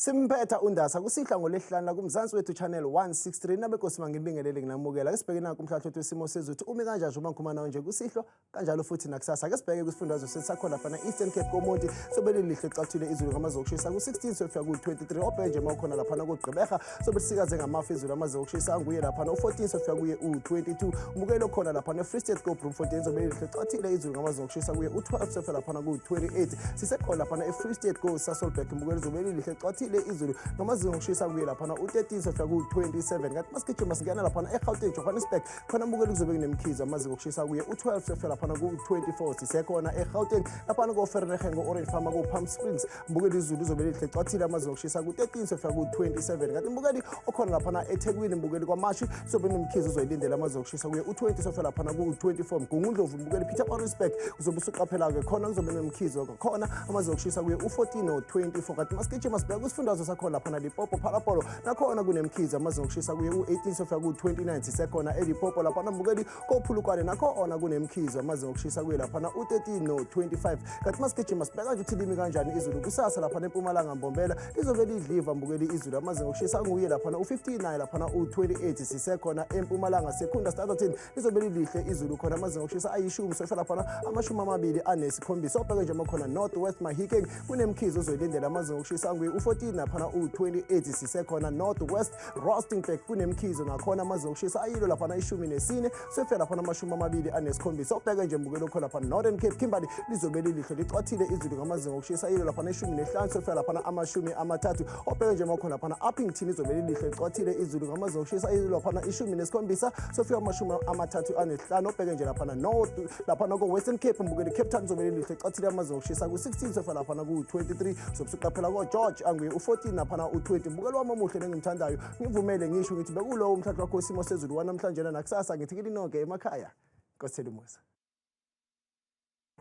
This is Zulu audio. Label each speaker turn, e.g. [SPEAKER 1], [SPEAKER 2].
[SPEAKER 1] Simphetha undasa kusihla ngolesihlanu la kuMzansi Wethu Channel 163 nabenkosi mangibingelele nginamukela. Ake sibheke nanku umhlahlo wethu wesimo sezulu umi kanjani njengoba ngikhuluma nawe nje kusihlwa kanjalo futhi nakusasa. Ake sibheke kwisifundazwe sethu sakhona laphana Eastern Cape koMonti sobe lilihle cathule izulu ngamazinga okushisa ku-16 siyofika ku-23. Obheke nje uma ukhona laphana koGqeberha sobe lisikaze ngamafu izulu amazinga okushisa anguye laphana u-14 siyofika kuye u-22. Umukelo khona laphana eFree State koBloemfontein sobe lilihle cathile izulu ngamazinga okushisa kuye u-12 siyofika laphana ku-28. Sisekhona laphana eFree State ko-Sasolburg mbukelo zobe lilihle cwathile izulu ngamazinga okushisa kuye laphana u-13 sofika ku-27. Kanti masigijima singena laphana eGauteng Johannesburg khona mbukelo kuzobe kunemkhizo amazinga okushisa kuye u-12 sofika laphana ku-24. Sisekhona eGauteng laphana ko-Vereeniging ko-Orange Farm ko-Palm Springs mbukeli izulu lizobe lihle cwathile amazinga okushisa ku-13 sofika ku-27. Kanti mbukeli okhona laphana eThekwini mbukeli kwaMashu kuzobe kunomkhizo uzoyilindela amazinga okushisa kuye u-20 sofika laphana ku-24. Mgungundlovu mbukeli Pietermaritzburg uzobe usuqaphela-ke khona kuzobe nomkhizo khona amazinga okushisa kuye u-14 no-24. Kanti masigijima sibheka kwisifundazwe sakhona laphana Limpopo Phalapolo nakhona kunemkhizo amazinga okushisa kuye u-18 sofika ku-29. Sisekhona eLimpopo laphana mbukeli koPhulukwane nakhona kunemkhizo amazinga okushisa kuye laphana u-13 no-25. Kanti masigijima sibheka nje ukuthi limi kanjani izulu kusasa laphana eMpumalanga Mbombela lizobe lidliva mbukeli izulu amazinga okushisa nguye laphana u-15 naye laphana u-28. Sisekhona eMpumalanga Secunda Standerton lizobe lilihle izulu khona amazinga okushisa ayishumi sofika laphana 27. Obheke nje makhona North West Mahikeng kunemkhizo ozoyilindela amazinga okushisa anguye u-14 naphana u-28. Sisekhona North West Rustenburg kunemkhizo nakhona amazinga okushisa ayilo laphana 14 sofika laphana 27. Obheke nje mbukelo khona laphana Northern Cape Kimberley lizobe lilihle licwathile izulu ngamazinga okushisa ayilo laphana 15 sofika laphana 30. Obheke nje makhona laphana Upington lizobe lilihle licwathile izulu ngamazinga okushisa ayilo laphana 17 sofika 35. Obheke nje laphana North laphana ko-Western Cape mbukeli Cape Town lizobe lilihle licwathile amazinga okushisa ku-16 sofika laphana ku-23. Sobusuqaphela ko-George anguye u-14 naphana u-20. Mbukeli wami omuhle nengimthandayo ngivumele ngisho ngithi bekulowo umhlahlo wakho wesimo sezulu wanamhlanje nakusasa ngithi kini nonke emakhaya Nkosi umusa.